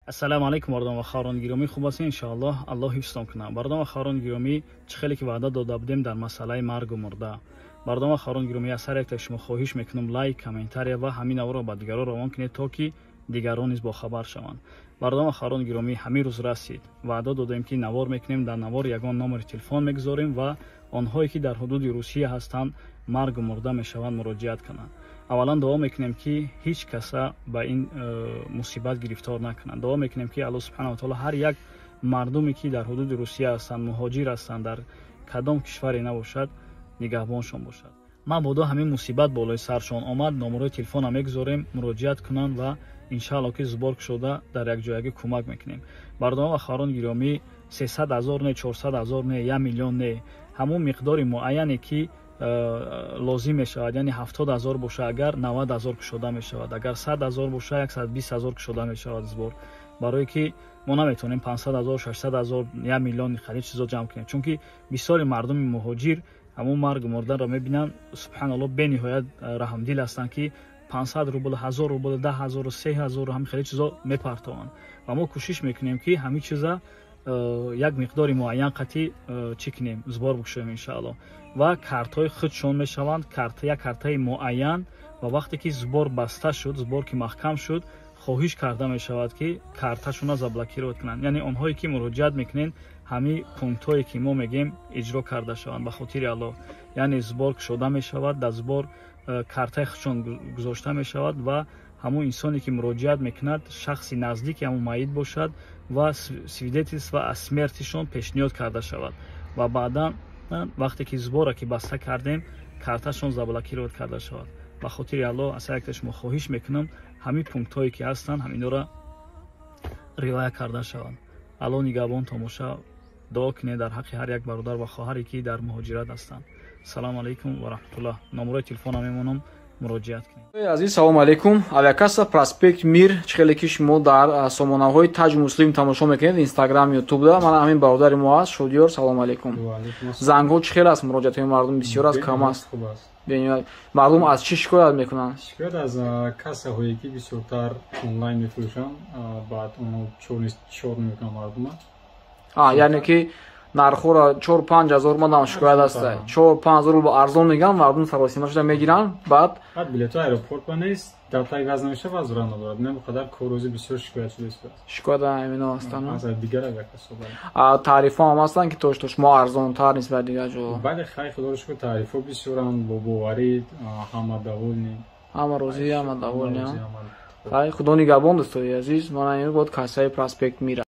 Ассалому алайкум, бародарон ва хоҳарони гиромӣ. Хуб ҳастед, иншоаллоҳ. Аллоҳ ҳифзтон кунад. Бародарон ва хоҳарони гиромӣ, чӣ хеле ки ваъда дода будем дар масъалаи маргу мурда, бародарон ва хоҳарони гиромӣ, аз ҳар яктаи шумо хоҳиш мекунам, лайк, комментария ва ҳамин наворро ба дигарон равон кунед, то ки дигарон низ бохабар шаванд. Бародарон ва хоҳарони гиромӣ, ҳамин рӯз расид, ваъда додем, ки навор мекунем. Дар навор ягон номери телефон мегузорем ва онҳое ки дар ҳудуди Русия ҳастанд, маргу мурда мешаванд, муроҷиат кунанд. Аввалан дуо мекунем, ки ҳеҷ каса ба ин мусибат гирифтор накунанд. Дуо мекунем, ки Аллоҳ субҳана таоло ҳар як мардуме ки дар ҳудуди Русия ҳастанд, муҳоҷир ҳастанд, дар кадом кишваре набошад, нигаҳбоншон бошад. Мабодо ҳамин мусибат болои саршон омад, номерои телефона мегузорем, муроҷиат кунанд ва иншаалло ки сбор кушода дар якҷоягӣ кӯмак мекунем. Бародарон ва хоҳарони гиромӣ, 300 000 не, 400 000 не, 1 миллион не, ҳамун миқдори муайяне ки лозим мешавад, яъне 70 000 боша агар, 90 000 кушода мешавад, агар 100 000 боша, 120 000 кушода мешавад сбор. Барое ки мо наметавонем 500 000, 600 000, 1 миллион хеле чизо ҷамъ кунем, чунки бисёри мардуми муҳоҷир ҳамун маргу мурданро мебинанд, субҳаналло, бениҳоят раҳмдил ҳастанд, ки 500 рубл, 1000 рубл, 10 000, 3000, ҳам хеле чизо мепартованд. Ва мо кӯшиш мекунем, ки ҳамин чиза як миқдори муайян қатъи чӣ кунем, сбор бикушоем, иншаалло. Ва картҳои худшон мешаванд, карта, як картаи муайян. Ва вақте ки сбор баста шуд, сбор ки маҳкам шуд, хоҳиш карда мешавад, ки карташонро заблокировать кунанд. Яъне онҳое ки муроҷиат мекунед, ҳамин пунктҳое ки мо мегӯем, иҷро карда шаванд, ба хотири Аллоҳ. Яъне сбор кушода мешавад, дар сбор картаи худшон гузошта мешавад ва ҳамун инсоне ки муроҷиат мекунад, шахси наздики ҳамун майит бошад ва свидетельство о смерти шон пешниҳод карда шавад. Ва баъдан вақте ки сбор а ки баста кардем, карташон заблокировать карда шавад. Ба хотири Аллоҳ, аз ҳар яктаи шумо хоҳиш мекунам, ҳамин пунктҳое ки ҳастанд, ҳаминора риоя карда шаванд. Аллоҳ нигаҳбонтон боша. Дуо кунед дар ҳаққи ҳар як бародар ва хоҳаре ки дар муҳоҷират ҳастанд. Салому алайкум ва раҳматуллоҳ. Номерои телефона мемонам, муроҷиат кунед. Азиз, салому алайкум. Авиакасса, проспект Мир. Чӣ хеле ки шумо дар сомонаҳои Таҷ Муслим тамошо мекунед, Инстаграм, Ютубда, мана ҳамин бародари мо аст, Шодиёр. Салому алайкум. Зангҳо чӣ хел аст? Муроҷиатҳои мардум бисёр аст, кам аст? Мардум аз чӣ шикоят мекунанд? Шикоят аз кассаҳое ки бисёртар онлайн мефурӯшанд, баъд онҳо чор мекунанд мардума. Яъне ки нархҳоро 4-5 ҳазор мадам шикоят аста, 4-5 ҳазор рубл арзон мегӯянд, мардум саросима шуда мегиранд, баъд Баъд билетҳо аэропорт ба нест, датаи ваз намешава, вазра надорад. Не қадар коррӯзи бисёр шикоят шуда истодааст. Шикоят ҳамино ҳастанд. Аз дигар авиакассо. Тарифҳо ҳам ҳастанд, ки то шумо арзонтар нисбат дигар ҷо? Бале, хай, худоро шукр, тарифҳо бисёранд, бо боварӣ, ҳама довольны. Ҳама розӣ, ҳама довольны. Хай, худо нигаҳбон, дӯстои азиз. Мана ин буд кассаи проспект Мира.